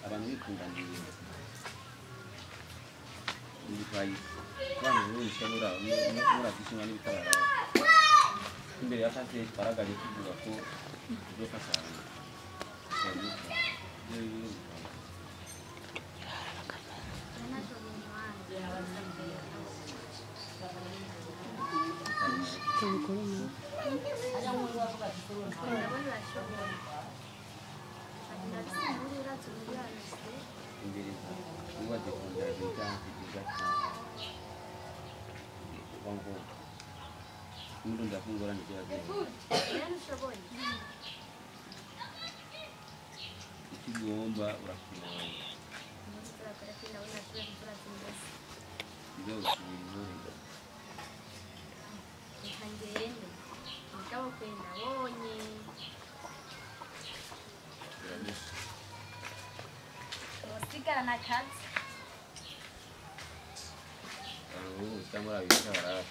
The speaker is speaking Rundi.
Abantu bikundaniye ibitwaye abantu benshi murafishinga n'ibitabara imbere ya fase twaragaye tuvuga ko tuzofashanya. Ikigomba urakironga Usigara na kazi. Ubu cyangwa urabisha barara.